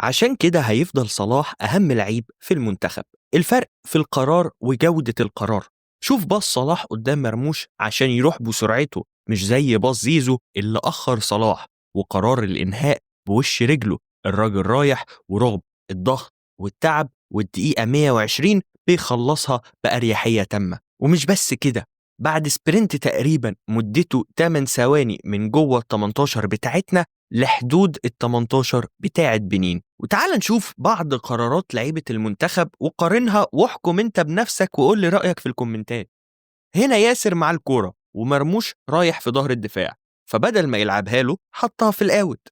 عشان كده هيفضل صلاح أهم لعيب في المنتخب. الفرق في القرار وجودة القرار. شوف باص صلاح قدام مرموش عشان يروح بسرعته، مش زي باص زيزو اللي أخر صلاح، وقرار الإنهاء بوش رجله، الراجل رايح ورغم الضغط والتعب والدقيقة 120 بيخلصها بأريحية تامة. ومش بس كده، بعد sprint تقريبا مدته 8 ثواني من جوه ال 18 بتاعتنا لحدود ال 18 بتاعت بنين. وتعال نشوف بعض قرارات لعيبة المنتخب وقارنها واحكم انت بنفسك وقول لي رأيك في الكومنتات. هنا ياسر مع الكورة ومرموش رايح في ظهر الدفاع، فبدل ما يلعبها له حطها في الاوت.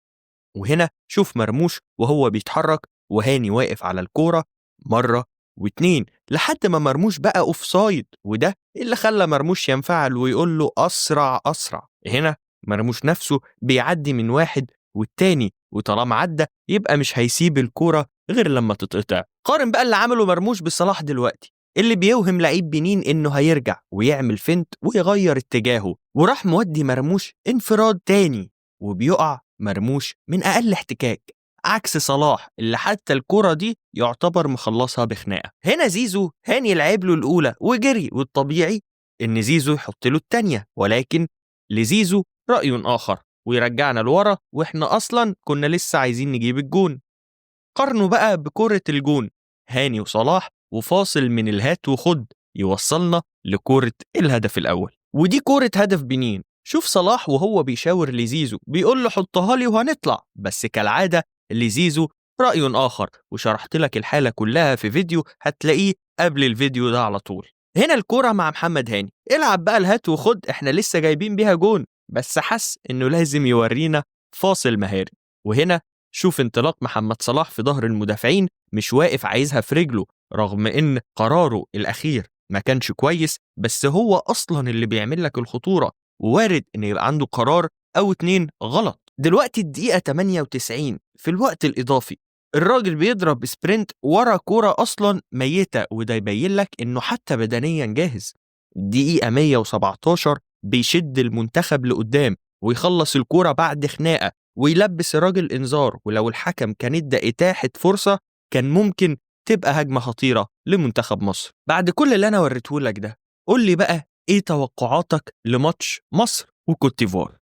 وهنا شوف مرموش وهو بيتحرك وهاني واقف على الكورة مرة واتنين لحد ما مرموش بقى offside، وده اللي خلى مرموش ينفعل ويقول له اسرع اسرع. هنا مرموش نفسه بيعدي من واحد والتاني، وطالما عدى يبقى مش هيسيب الكورة غير لما تتقطع. قارن بقى اللي عمله مرموش بصلاح دلوقتي، اللي بيوهم لعيب بنين انه هيرجع ويعمل feint ويغير اتجاهه، وراح مودي مرموش انفراد تاني، وبيقع مرموش من اقل احتكاك، عكس صلاح اللي حتى الكرة دي يعتبر مخلصها بخناقة. هنا زيزو هاني لعب له الأولى وجري، والطبيعي إن زيزو يحط له التانية، ولكن لزيزو رأي آخر ويرجعنا لورا، وإحنا أصلا كنا لسه عايزين نجيب الجون. قارنوا بقى بكرة الجون، هاني وصلاح وفاصل من الهات وخد يوصلنا لكرة الهدف الأول، ودي كرة هدف بنين. شوف صلاح وهو بيشاور لزيزو بيقول له حطها لي وهنطلع، بس كالعادة لزيزو رأي آخر، وشرحت لك الحالة كلها في فيديو هتلاقيه قبل الفيديو ده على طول. هنا الكرة مع محمد هاني، العب بقى الهات وخد، احنا لسه جايبين بيها جون، بس حس انه لازم يورينا فاصل مهاري. وهنا شوف انطلاق محمد صلاح في ظهر المدافعين، مش واقف عايزها في رجله، رغم ان قراره الأخير ما كانش كويس، بس هو أصلا اللي بيعمل لك الخطورة، ووارد ان يبقى عنده قرار أو اتنين غلط. دلوقتي الدقيقة 98 في الوقت الإضافي، الراجل بيضرب sprint ورا كورة أصلا ميتة، وده يبين لك إنه حتى بدنيا جاهز. دقيقة 117 بيشد المنتخب لقدام ويخلص الكورة بعد خناقة ويلبس الراجل إنذار، ولو الحكم كان ادى إتاحة فرصة كان ممكن تبقى هجمة خطيرة لمنتخب مصر. بعد كل اللي أنا وريته لك ده، قول لي بقى إيه توقعاتك لماتش مصر وكوت ديفوار؟